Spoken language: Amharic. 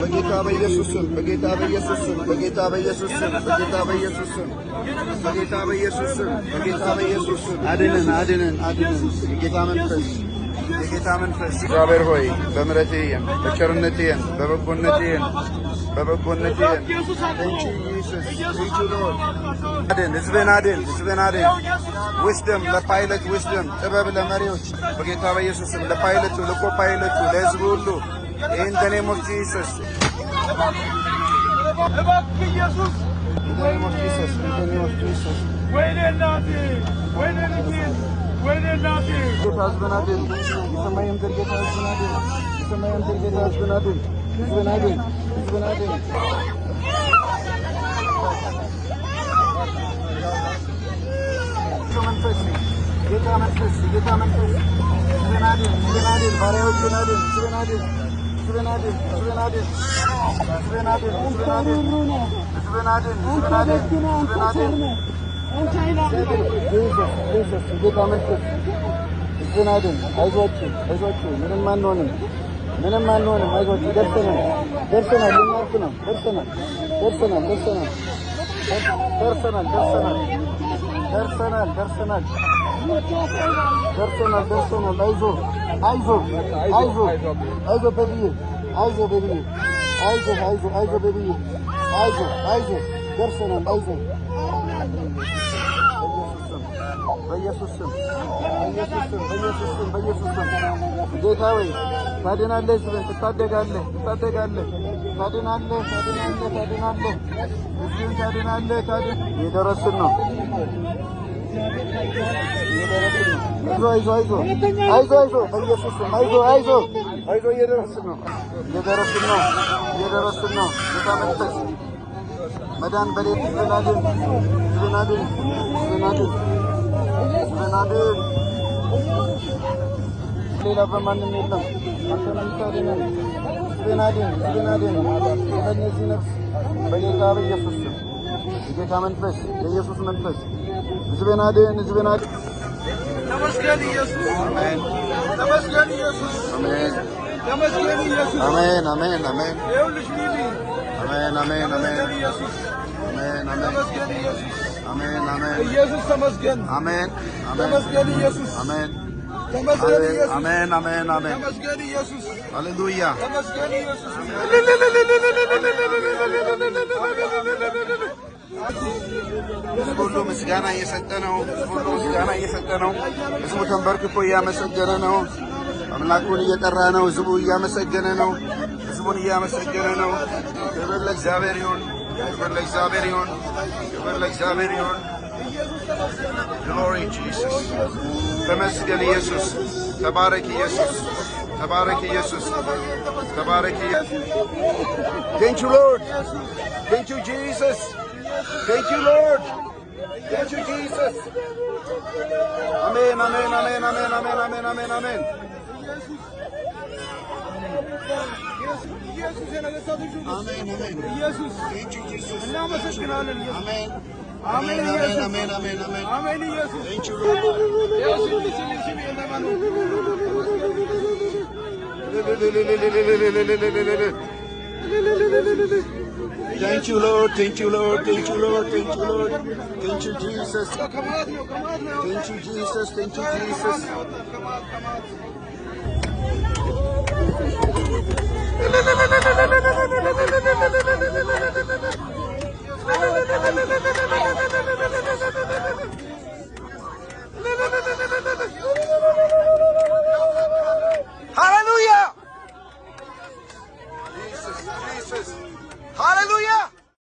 በጌታ በኢየሱስ ስም፣ በጌታ በኢየሱስ ስም፣ በጌታ በኢየሱስ ስም፣ በጌታ በኢየሱስ ስም፣ በጌታ በኢየሱስ ስም፣ በጌታ በኢየሱስ ስም አድነን፣ አድነን፣ አድነን። የጌታ መንፈስ፣ የጌታ መንፈስ፣ እግዚአብሔር ሆይ በምሕረትህ እየን፣ በቸርነትህ እየን፣ በበጎነትህ እየን፣ በበጎነትህ እየን። Thank you, Jesus. Thank you, Lord. አድን፣ ህዝብን አድን፣ ህዝብን አድን። Wisdom ለ pilot፣ wisdom ጥበብ ለመሪዎች በጌታ በኢየሱስ ስም፣ ለፓይለቱ፣ ለ co-pilot ኡ፣ ለህዝቡ ሁሉ in the name of Jesus. እባክህ ኢየሱስ። In the name of Jesus. In the name of Jesus. ወይኔ እናቴ፣ ወይኔ ልጄ፣ ወይኔ እናቴ። ጌታ ህዝብን አድን። የሰማይ ምድር ጌታ ህዝብን አድን። የሰማይ ምድር ጌታ ህዝብን አድን። ህዝብን አድን። ህዝብን አድን። መንፈስ፣ ጌታ መንፈስ፣ ጌታ መንፈስ ህዝብን አድን። ህዝብን አድን። ባሪያዎቹን አድን። ህዝብን አድን። ህዝብን አድን። ህዝብን አድን። ህዝብን አድን። ህዝብን አድን። ህዝብን አድን። ህዝብን አድን። ህዝብን አድን። Jesus, Jesus፣ የጌታ መንፈስ ህዝብን አድን። አይዟችሁ፣ አይዟችሁ፣ ምንም አንሆንም፣ ምንም አንሆንም። አይዟችሁ፣ ደርሰናል፣ ደርሰናል፣ ልናርፍ ነው። ደርሰናል፣ ደርሰናል፣ ደርሰናል፣ ደርሰናል፣ ደርሰናል፣ ደርሰናል፣ ደርሰናል፣ ደርሰናል፣ ደርሰናል። አይዞ፣ አይዞ፣ አይዞ፣ አይዞ baby ዬ፣ አይዞ baby ዬ፣ አይዞ፣ አይዞ፣ አይዞ baby ዬ፣ አይዞ፣ አይዞ፣ ደርሰናል፣ አይዞ። በኢየሱስ ስም፣ በኢየሱስ ስም፣ በኢየሱስ ስም፣ በኢየሱስ ስም። ጌታ ሆይ ታድናለህ፣ ህዝብን ትታደጋለህ፣ ትታደጋለህ፣ ታድናለህ፣ ታድናለህ፣ ታድናለህ፣ ህዝብን ታድናለህ። ታድን እየደረስን ነው፣ እየደረስን ነው። አይዞ፣ አይዞ፣ አይዞ፣ አይዞ፣ በኢየሱስ ስም አይዞ፣ አይዞ፣ አይዞ። እየደረስን ነው፣ እየደረስን ነው፣ እየደረስን ነው። ጌታ መንፈስ መዳን በሌት ህዝብን አድን፣ ህዝብን አድን፣ ህዝብን አድን፣ ህዝብን አድን። ሌላ በማንም የለም። አንተ ነው የምታድነን። ህዝብን አድን፣ ህዝብን አድን። ስለእነዚህ ነፍስ በጌታ በኢየሱስ ስም የጌታ መንፈስ፣ የኢየሱስ መንፈስ ህዝብን አድን፣ ህዝብን አድን። ተመስገን ኢየሱስ። አሜን። ተመስገን ኢየሱስ። አሜን። ተመስገን ኢየሱስ። አሜን፣ አሜን፣ አሜን። ይኸውልሽ ሚሚ። አሜን፣ አሜን፣ አሜን። ተመስገን ኢየሱስ። አሜን፣ አሜን። ተመስገን ኢየሱስ። አሜን፣ አሜን። ኢየሱስ ተመስገን። አሜን፣ አሜን። ተመስገን ኢየሱስ። አሜን። ተመስገን ኢየሱስ። አሜን፣ አሜን፣ አሜን። ተመስገን ኢየሱስ። ሃሌሉያ። ተመስገን ኢየሱስ። ህዝቡ ሁሉ ምስጋና እየሰጠ ነው። ህዝቡ ሁሉ ምስጋና እየሰጠ ነው። ህዝቡ ተንበርክኮ እያመሰገነ ነው። አምላኩን እየጠራ ነው። ህዝቡ እያመሰገነ ነው። ህዝቡን እያመሰገነ ነው። ክብር ለእግዚአብሔር ይሁን። ክብር ለእግዚአብሔር ይሁን። ክብር ለእግዚአብሔር ይሁን። Glory Jesus። ተመስገን ኢየሱስ። ተባረክ ኢየሱስ። ተባረክ ኢየሱስ። ተባረክ ኢየሱስ። Thank you, Lord. Thank you, Jesus. Thank you, Lord. Thank you, Jesus. አሜን፣ አሜን፣ አሜን፣ አሜን፣ አሜን፣ አሜን፣ አሜን፣ አሜን። ኢየሱስ የነገሥታቶች ንጉሥ። አሜን፣ አሜን። ኢየሱስ። Thank you, Jesus. እናመሰግናለን ኢየሱስ። አሜን። አሜን። አሜን። ኢየሱስ። አሜን፣ አሜን፣ አሜን። አሜን ኢየሱስ። Thank you, Lord. ይኸው ስሚ፣ ስሚ፣ ስሚ የዘመኑ Thank you, Lord. Thank you, Lord. Thank you, Lord. Thank you, Lord. Thank you, Jesus. ከማት ነው፣ ከማት ነው። Thank you, Jesus. Thank you, Jesus. ከማት፣ ከማት።